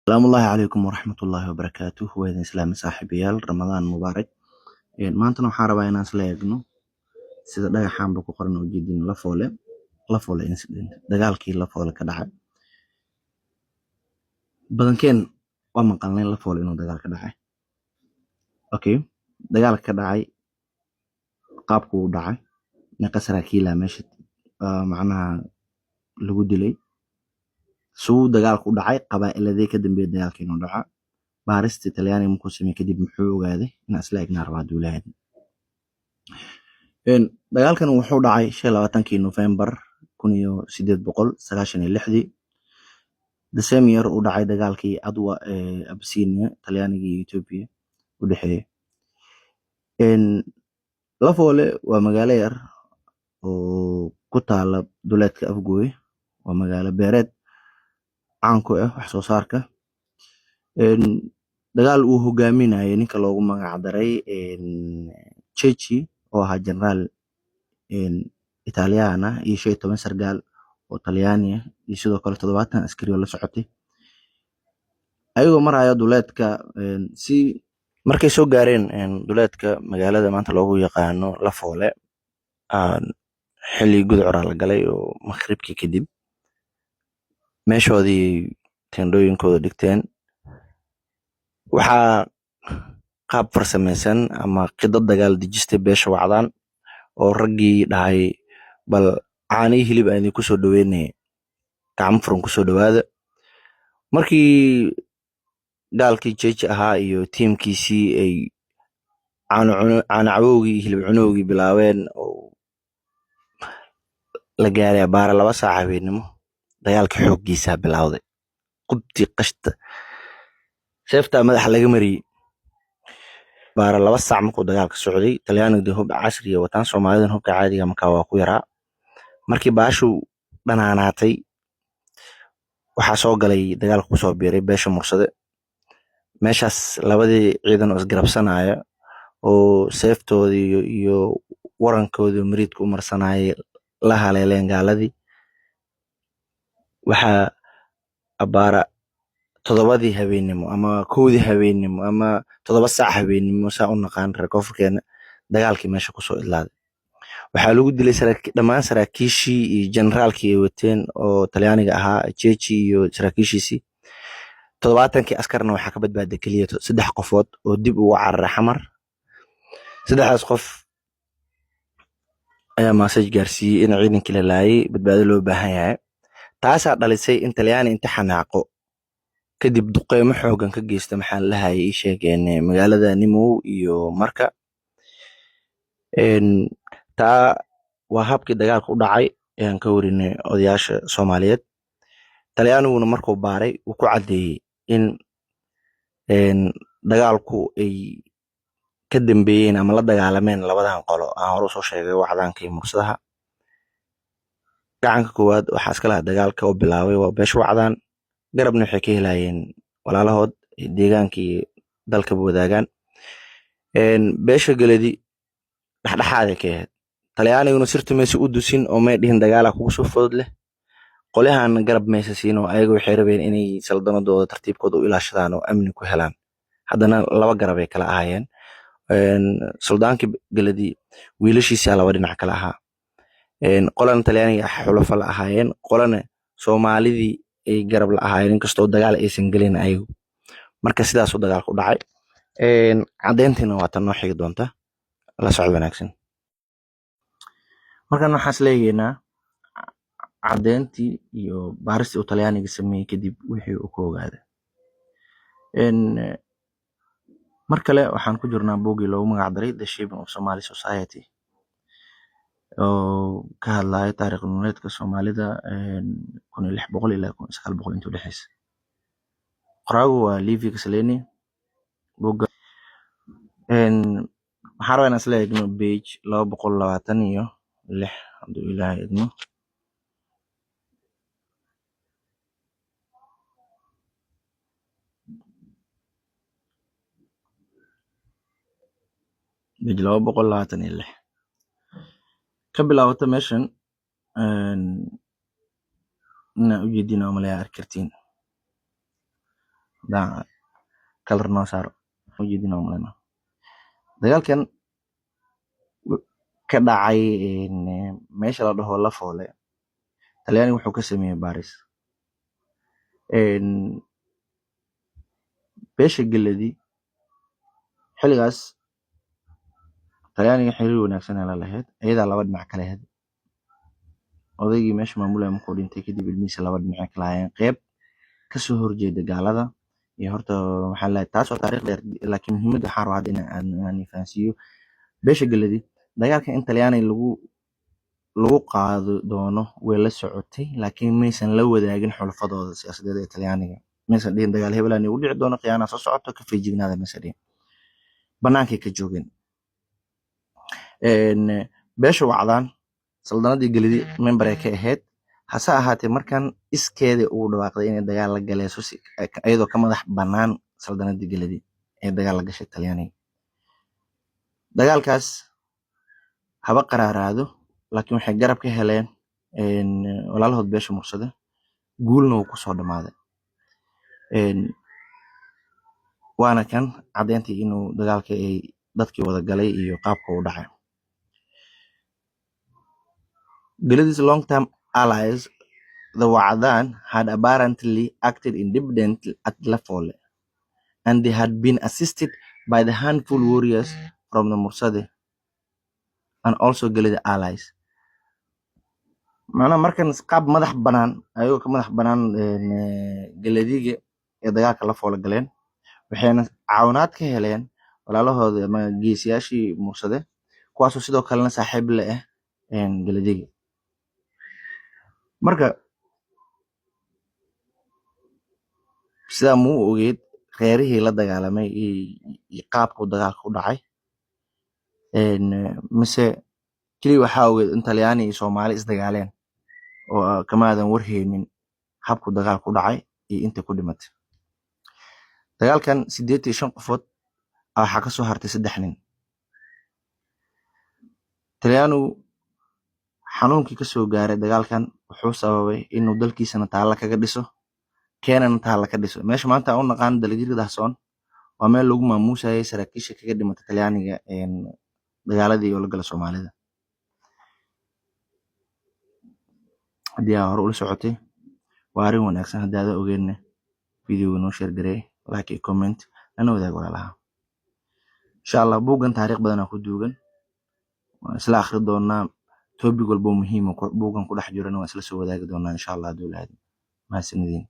Asalaamu calaykum waraxmatullaahi wabarakaatuh. Waa idin islaamay saaxiibayaal. Ramadaan mubaarak. Maantana waxaan rabaa inaan isla eegno sida dhagaxaanba ku qoran ujeedin Lafoole, Lafoole incident, dagaalkii Lafoole ka dhacay. Badankeen waa maqalnay Lafoole inuu dagaal ka dhacay. Okay, dagaalka ka dhacay, qaabku u dhacay, meeqa saraakiila meesha macnaha lagu dilay, suu dagaalku u dhacay, qabaa'iladee ka dambeeyay dagaalka inuu dhaco, baaristii Talyaaniga markuu sameeyey kadib muxuu ogaaday, inaan isla eegnaa rabaa hadduu Ilaahay idmo. Dagaalkan wuxuu dhacay 25-kii November 1896-dii, the same year uu dhacay dagaalkii Adwa ee Abyssinia, Talyaaniga iyo Ethiopia u dhexeeyay. Lafoole waa magaalo yar oo ku taala duleedka Afgooye. Waa magaalo beereed caan ku ah wax soo saarka. Dagaal uu hogaaminayay ninka loogu magac daray Chechi, oo ahaa jeneraal Italiyaan ah, iyo 15 sargaal oo Talyaani ah iyo sidoo kale 70 askari oo la socotay, ayagoo maraya duleedka si markay soo gaareen duleedka magaalada maanta loogu yaqaano Lafoole, xilli gudcur la galay oo maqribkii kadib, meeshoodii teendhooyinkooda dhigteen. Waxaa qaab farsameysan ama khidad dagaal dejistay beesha Wacdaan, oo raggii dhahay, "Bal caaniyo hilib aan idinku soo dhaweynay, gacmo furan kusoo dhawaada." Markii gaalkii Jeji ahaa iyo tiimkiisii ay caano cawowgii iyo hilib cunowgii bilaabeen oo la gaaray abaara 2 saac habeenimo, dagaalka xooggiisaa bilowday. Qubtii qashta seeftaa madaxa laga mariyey. Baara 2 saac markuu dagaalka socday, Talyaanigu dee hub casriya wataan, Soomaalidan hubka caadiga markaa waa ku yaraa. Markii baashu dhanaanaatay, waxaa soo galay dagaalka kusoo biiray beesha Mursade. Meeshaas labadii ciidan oo isgarabsanaya oo seeftoodii iyo warankoodii mariidka u marsanayay la haleeleen gaaladii. Waxaa abaara 7-dii habeenimo ama 1-dii habeenimo ama 7 saac habeenimo, saa u naqaan reer koonfurkeena, dagaalkii meesha kusoo idlaaday. Waxaa lagu dilay dhammaan saraakiishii iyo generaalkii ay wateen oo Talyaaniga ahaa, Jeji iyo saraakiishiisii. 70-kii askarna waxaa ka badbaaday keliya saddex qofood oo dib ugu cararay Xamar. Saddexdaas qof ayaa message gaarsiiyey in ciidankii la laayay, badbaado loo baahan yahay. Taasaa dhalisay in Talyaani inta xanaaqo kadib duqeymo xoogan ka geysta, maxaa la lahayay, ii sheegeen, magaalada Nimow iyo Marka. Taa waa habkii dagaalka u dhacay ayaan ka warinay odayaasha Soomaaliyeed. Talyaaniguna markuu baaray wuu ku caddeeyey in dagaalku ay ka dambeeyeen ama la dagaalameen labadan qolo aan hore usoo sheegay, Wacdaanka iyo Mursadaha. Gacanka koowaad waxaa iska lahaa dagaalka oo bilaabay waa beesha Wacdaan, garabna waxay ka helayeen walaalahood deegaanka iyo dalkaba wadaagaan. Beesha Geledi dhexdhexaaday ka ahayd. Talyaaniguna sirtu maysa u dusin oo may dhihin dagaalaa kugu soo fudud leh. Qolyahan garab maysa siin oo ayaga waxay rabeen inay saldanadooda tartiibkooda u ilaashadaan oo amni ku helaan. Haddana laba garab ay kala ahaayeen. Suldaankii Geledi wiilashiisa laba dhinac kala ahaa. Qolana Talyaaniga xulafo la ahaayeen, qolana Soomaalidii ay garab la ahaayeen, inkastoo dagaal aysan gelin ayagu. Marka sidaasuu dagaalku u dhacay. Caddeyntiina waa tan noo xigi doonta. La socod wanaagsan. Markan waxaan isla eegeynaa caddeyntii iyo baaristii uu Talyaaniga sameeyey kadib wixii uu ka ogaaday. Mar kale waxaan ku jirnaa buuggii loogu magac daray The Shaping of Somali Society, oo ka hadlaya taariikh nololeedka Soomaalida 1600 ilaa 1900 inta u dhexeysa. Qoraagu waa Livio Casalini. Buugga waxaan rabaa inaan isla eegno page 226, hadduu Ilaahay idmo. Page 226 ka bilaabata meeshan inaa ujeedin oo malaya arki kartiin. Haddaan kalar noo saaro ujeedin oo maleyna dagaalkan ka dhacay meesha la dhaho Lafoole. Talyaaniga wuxuu ka sameeyey baaris. Beesha Geledi xilligaas Talyaaniga xiriir wanaagsan la lahayd, iyadaa laba dhinac kala ahayd. Odaygii meesha maamulaya markuu dhintay kadib, ilmihiisa laba dhinac ay kala hayeen, qeyb kasoo horjeeda gaalada iyo horta waxaa leeyahay taas waa taariikh dheer, laakiin muhiimadda waxaan rabaa hadda in aan fahansiiyo beesha Geledi dagaalka in Talyaani lagu qaado doono way la socotay, laakiin maysan la wadaagin xulafadooda siyaasadeed ee Talyaaniga. Maysan dhihin dagaal hebel igu dhici doono, khiyaana soo socoto, ka feejignaada maysan dhihin, bannaankay ka joogeen. Beesha Wacdaan saldanadii Geledi member ay ka ahayd, hase ahaatee markan iskeeda ugu dhawaaqday inay dagaal la galeeso, si iyadoo ka madax bannaan saldanadii Geledi ee dagaal la gashay Talyaaniga. Dagaalkaas haba qaraaraado, laakiin waxay garab ka heleen walaalahood beesha Mursade, guulna wuu kusoo dhammaaday. Waana kan caddeyntii inuu dagaalka ay dadkii wada galay iyo qaabka u dhacay. Geledi's long-term allies, the Wa'dan, had apparently acted independently at Lafole, and they had been assisted by the handful warriors from the Mursade and also Geledi allies. Macnaha markan qaab madax banaan, ayagoo ka madax banaan Gelediga ee dagaalka la foolo galeen, waxayna caawinaad ka heleen walaalahooda ama geesiyaashii Mursade, kuwaasoo sidoo kalena saaxiib la ah Gelediga. Marka sidaa muu ogeed reerihii la dagaalamay iyo qaabku dagaalka u dhacay, mise keliya waxaa ogeed in Talyaani iyo Soomaali isdagaaleen oo kamaadan warheynin habku dagaalku u dhacay iyo inta ku dhimatay dagaalkan? 85 qofood waxaa kasoo hartay saddex nin. Talyaanigu xanuunkii kasoo gaaray dagaalkan wuxuu sababay inuu dalkiisana taalla kaga dhiso, keenana taalla ka dhiso. Meesha maanta aan u naqaan Daljirka Dahsoon waa meel lagu maamuusayay saraakiisha kaga dhimatay Talyaaniga dagaaladii oo la gala Soomaalida. Haddii aa hore ula socotay, waa arrin wanaagsan. Haddii aada ogeynna, videoga noo share gareey, like iyo comment lana wadaag walaalaha. Insha Allah buuggan taariikh badanaa ku duugan, waan isla akhri doonaa. Topic walbo muhiim oo buuggan ku dhex jirana waan isla soo wadaagi doonaa, insha Allah, hadduu ilaahdo. Mahadsanidin.